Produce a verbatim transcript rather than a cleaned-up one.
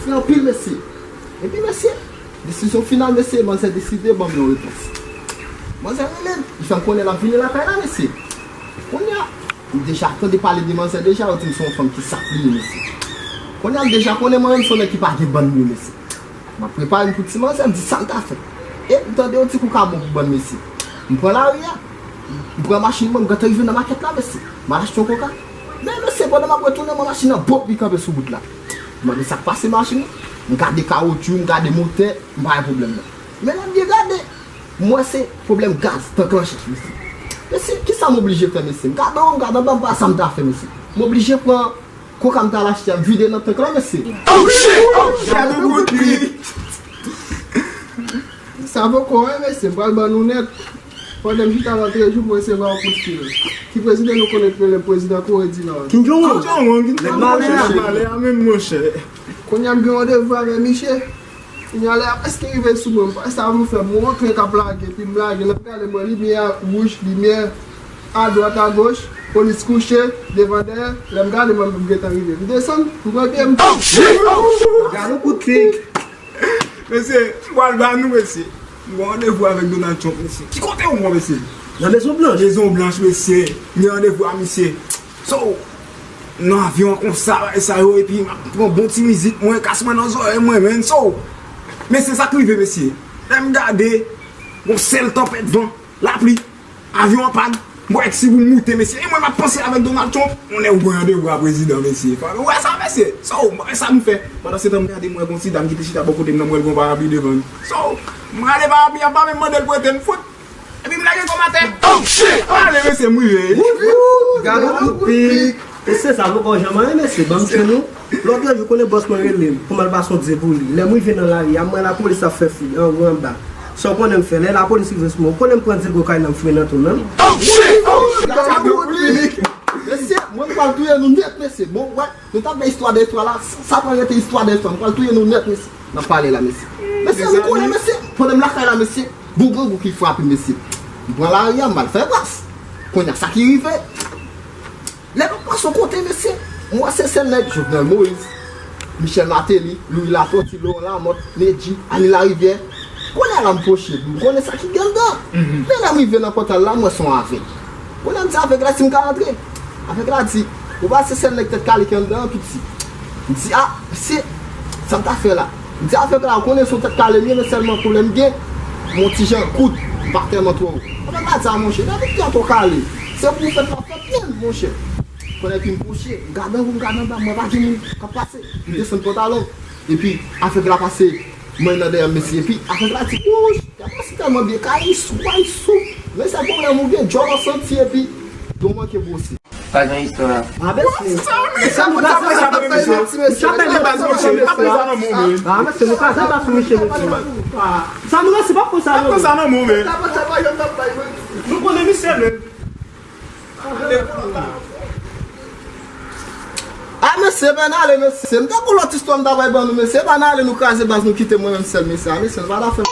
Fè anpil, mesye. Epi, mesye, desizyon final, mesye, manzè deside ban m yon repons. Manzè rele m, li fè m konnen l ap vini lakay la, mesye. Kounye a, m deja tande pale de manzè deja, yo di m se yon fanm ki saf li ye, mesye. Kounye a, m deja konnen mwen menm se yon nèg ki pa gen bann, mesye. M ap prepare m pou ti manzè, m di sa m ta fè. E m tande yo di koka bon pou bann, mesye. M pran lari a, m pran machin mwen, m gentan rive nan makèt la, mesye. M al achte yon koka. Men, mesye, pandan m ap retounen, m wè machin nan bòp li kanpe sou wout la. M mande sa k pase machin nan. M gade kawotchou, m gade motè, m pa wè pwoblèm nan. Men lè m byen gade, m wè se pwoblèm gaz, tank lan chèch, mesye. Mesye, kisa m oblije fè, mesye? M gade anwo, m gade anba, m pa wè sa m ta fè, mesye. M oblije pran koka m t al achte a, m vide nan tank lan, mesye. Gade yon kout pik. Sa poko, wi, mesye, m pral ban nou nèt. Pandan m chita la, trè jou, m resevwa yon kout fil. Ki prezidan nou konnen ki rele prezidan Kore di Nò? Kim Jong-un. Kim Jong-un, Kim Jong-un, malè a. Malè a menm, monchè. Kounye a m gen randevou avè misye. Kounye a lè a prèske rive sou mwen, m pa sa pou m fè, m wè yon tren k ap lage, epi m lage, lè m gade m wè limyè wouj, limyè adwat agoch, polis kouche, devan dèyè, lè m gade m wè m gentan rive. M desann, m pran pye m. Gade yon kout pik. Mesye, m pral ba nou, mesye. M gen randevou avèk Donald Trump, mesye. Ki kote ou, mesye? Nan Mezon Blanch. Mezon Blanch, mesye. M gen randevou a misye. So, nan avyon an konsa, bagay sa yo, epi m ap pran bon ti mizik, mwen, kas mwen nan zòrèy mwen, menn. So, mesye, sa k rive, mesye. Lè m gade, yon sèl tanpèt van, lapli, avyon an pann, m wè si pou m moute, mesye. E mwen, m ap panse avèk Donald Trump, yon lè ou pran randevou a prezidan, mesye. Fò nou wè sa, mesye. So, m wè sa m fè. Pandan se tan, m gade, m wè gon ti dam ki te chita bò kote m nan, m wè l gon parapli devan l. So, m rale parapli a, m pa menm mande l prete m, fout. Epi m lage kò m atè. Oh, shit! Ale, mesye, m rive. Gade yon kout pik. E se sa, poko janm anyen, mesye, ban m tchè nou. Lòt jou, konnen bòs mwen rele m pou m al pase yon dye pou li. Lè m rive nan lari a, m wè lapolis ap fè fouy anwo anba. Sa w konnen m fè, lè lapolis rive sou mwen, w konnen m pran dye gwo kay nan m foure nan tou, non? Oh, shit! Gade yon kout pik. Mesye, mwen m pral touye nou nèt, mesye. Bon, wè, nou t ap nan istwa de istwa la, sa pral rete istwa de istwa. M pral touye nou nèt, mesye. N ap pale la, mesye. Mesye, nou konnen, mesye, pandan m lakay la, mesye, gon grangou ki frape m, mesye. M pran lari a, m al fè bras. Kounye a, sa ki rive? Lè m ap pase yon kote, mesye, m wè se sèl nèg Jovenel Moïse, Michel Martelly, Louis Latortue, Laurent Lamothe, Medjy, Arly Larivière. Kounye a la, m pwoche, m konnen sa ki gen anndan. Men lè m rive nan pòtay la, m wè se yon avèg. Kounye a m di avèg la si m ka rantre. Avèg la di, ou pa se sèl nèg tèt kale ki anndan an, piti. M di, a, mesye, sa m ta fè la? M di avèg la, ou konnen se yon tèt kale m ye, men sèlman pwoblèm m gen, m yon ti jan kout, m pa tèlman twò wo. Avèg la di, a, monchè, nèg ou twò kale, se pou fèt la fèt menm, monchè. Kounye a epi m pwoche, m gade anwo, m gade anba, m wè pa gen moun k ap pase. M desann pantalon. Epi, avèg la pase, mwen nan dèyè m, mesye. Epi, avèg la di, wouch, gade si tèlman byen, kay sou, kay sou. Men sèl pwoblèm ou gen, djòl ou santi, epi, don manke bwose. Pa gen istwa la. A, mesye. Sa nou ka fè sa, mesye. Sa nou ka fè sa, mesye. A, mesye, nou ka fè sa sou misye, mesye. Sa nou ka fè sa, non, men. Nou konnen misye, men. A, mesye, ben ale, mesye. M ta gon lòt istwa m ta bay ban nou, mesye. Ben ale, nou kraze baz, nou kite mwen menm sèl, mesye. A, mesye, nou pa ta fè m.